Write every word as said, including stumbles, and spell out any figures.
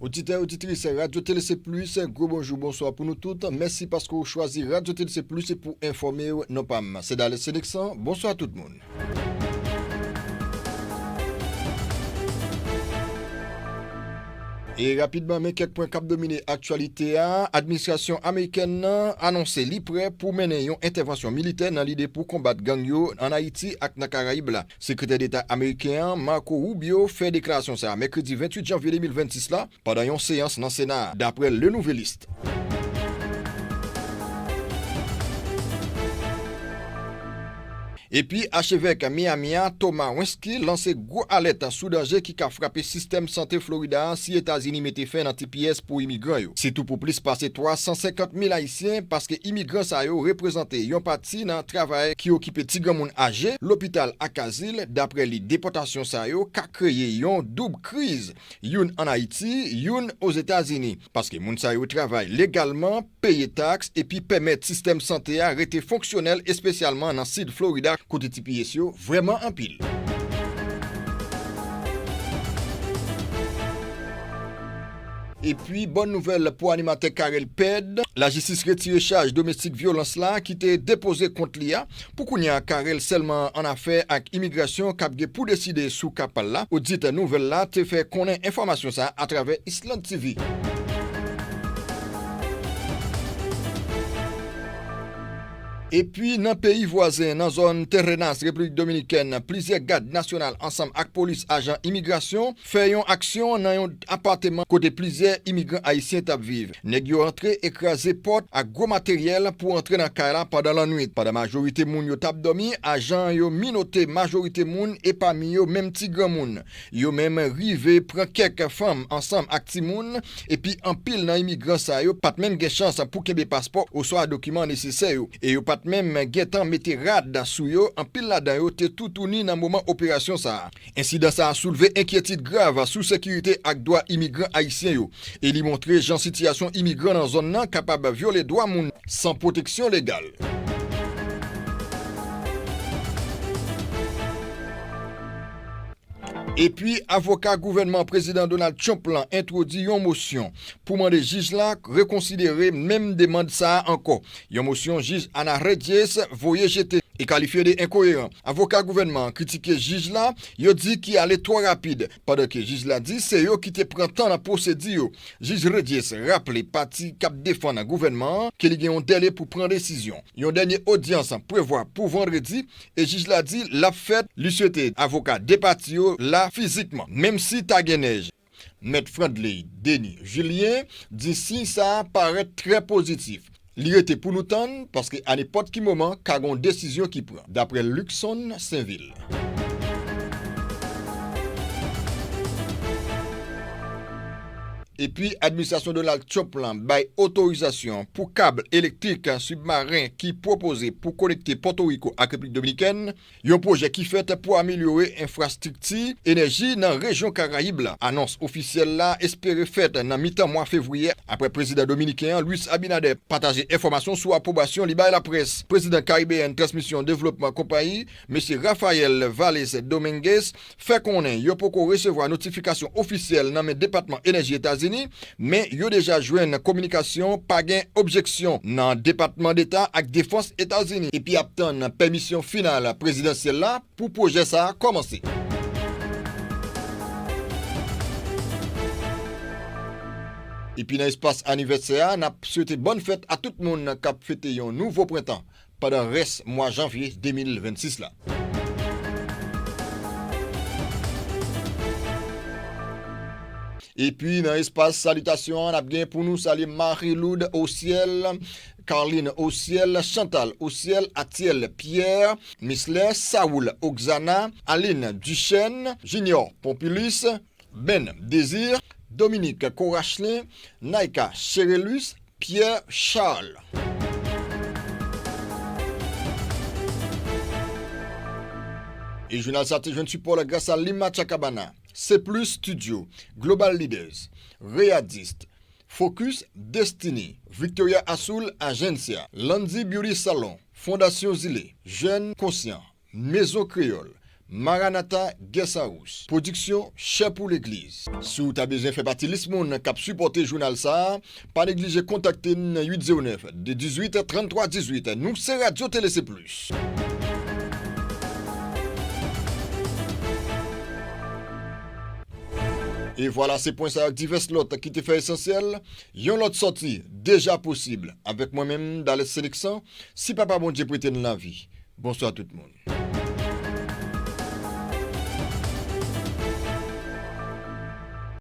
Oditè, oditris Radyo Tele Se Plis, gwo bonjou, bonswa pou nou tout. Mèsi paske w chwazi Radyo Tele Se Plis pou enfòme w. Non pa m, se Dales Seneksan. Bonswa tout moun. E rapidman, men kèk pwen k ap domine aktyalite a. Administrasyon amerikèn nan anonse li prè pou mennen yon entèvansyon militè nan lide pou konbat gang yo ann Ayiti ak nan Karayib la. Sekretè Deta ameriken an, Marco Rubio, fè deklarasyon sa a mèkredi venntuit janvye de mil vennsis la, pandan yon seyans nan Sena a, daprè Le Nouvelliste. Epi, achevèk Miami a, Thomas Wenski, lanse gwo alèt sou danje ki ka frape sistèm sante Florida a si Etazini mete fen nan T P S pou imigran yo. Sitou pou plis pase twa san senkant mil Ayisyen, paske imigran sa yo reprezante yon pati nan travayè ki okipe ti granmoun aje, lopital ak azil. Daprè li, depòtasyon sa yo ka kreye yon doub kriz, youn ann Ayiti, youn Ozetazini, paske moun sa yo travay legalman, peye taks, epi pèmèt sistèm sante a rete fonksyonèl, espesyalman nan sid Florida, kote T P S yo vrèman anpil. Epi, bòn nouvèl pou animatè Carel Ped, lajistis retire chaj domestik vyolans la ki te depoze kont li a. Pou kounye a, Carel sèlman an afè ak imigrasyon k ap gen pou deside sou ka pa l la. Odit nouvèl la te fè konnen enfòmasyon sa a atravè Island T V. Epi, nan peyi vwazen, nan zòn Terrenas, Repiblik Dominikèn, plizyè gad nasyonal ansanm ak polis, ajan imigrasyon, fè yon aksyon nan yon apatman kote plizyè imigran ayisyen t ap viv. Nèg yo antre e kraze pòt ak gwo materyèl pou antre nan kay la pandan lannwit. Pandan majorite moun yo t ap dòmi, ajan yo minote majorite moun, e pami yo menm ti granmoun. Yo menm rive pran kèk fanm ansanm ak timoun, epi anpil nan imigran sa yo pa t menm gen chans pou kenbe paspò oswa dokiman nesesè yo, e yo pa t menm gentan mete rad sou yo. Anpil ladan yo te toutouni nan moman operasyon sa a. Ensidan sa a soulve enkyetid grav sou sekirite ak dwa imigran ayisyen yo, e li montre jan sitiyasyon imigran nan zòn nan kapab vyole dwa moun san pwoteksyon legal. Epi, avoka gouvènman Prezidan Donald Trump lan entwodui yon mosyon pou mande jij la rekonsidere menm demann sa a ankò. Yon mosyon jij Ana Reyes voye jete e kalifye de enkoyeran. Avoka gouvènman an kritike jij la, yo di ki ale twò rapid, pandan ke jij la di se yo ki te pran tan nan pwosedi yo. Jij Reyes raple pati k ap defann gouvènman an ke li gen yon dèle pou pran desizyon. Yon dènye odyans prevwa pou vandredi, e jij la di l ap fèt. Li swete avoka de pati yo la fizikman, menm si ta gen nèj. Mèt Frandley Denis Julien di siy sa a parèt trè pozitif. Li rete pou nou tann, paske a nenpòt ki moman ka gen yon desizyon ki pran, daprè Luckson Sainvil. Epi, administrasyon Donald Trump lan bay otorizasyon pou kab elektrik sibmaren ki pwopoze pou konekte Pòtoriko ak Repiblik Dominikèn, yon pwojè ki fèt pou amelyore enfrastrikti enèji nan rejyon Karayib la. Anons ofisyèl la espere fèt nan mitan mwa fevriye, apre prezidan dominiken an, Luis Abinader, pataje enfòmasyon sou apwobasyon li bay laprès. Prezidan Caribbean Transmission Development Company, mesye Rafael Valles Dominguez, fè konnen yo poko resevwa notifikasyon ofisyèl nan men Depatman Enèji Etazini, men yo deja jwenn kominikasyon pa gen objeksyon nan Depatman Deta ak Defans Etazini, epi ap tann pèmisyon final prezidansyèl la pou pwojè sa a kòmanse. Epi nan espas anivèsè a, n ap swete bòn fèt a tout moun k ap fete yon nouvo prentan pandan rès mwa janvye de mil vennsis la. Epi nan espas salitasyon an, n ap gen pou nou salye Marie-Lourdes Osiel, Carline Osiel, Chantal Osiel, Atiel Pierre, Misler, Saoul Oxana, Aline Duchesne, Junior Pompilus, Ben Désir, Dominique Corachelin, Naïka Cherelus, Pierre Charles. E jounal sa te jwenn sipò l gras a Lima Chacabana, C plus Studio, Global Leaders, Readist, Focus, Destiny, Victoria Azul Agencia, Landy Beauty Salon, Fondasyon Zile, Jèn Konsyan, Mezon Kreyòl, Maranatha Guest House, pwodiksyon Chè pou Legliz. Si w ta bezwen fè pati lis moun k ap sipòte jounal sa a, pa neglije kontakte n nan uit zewo nèf, de dizuit, tranntwa dizuit. Nou se Radyo Tele Se Plis. E vwala, se pwen sa yo ak divès lòt ki te fè esansyèl. Yon lòt sòti deja posib avèk mwen menm, Dalès Seneksan, si Papa Bondye prete n lavi. Bonswa tout moun.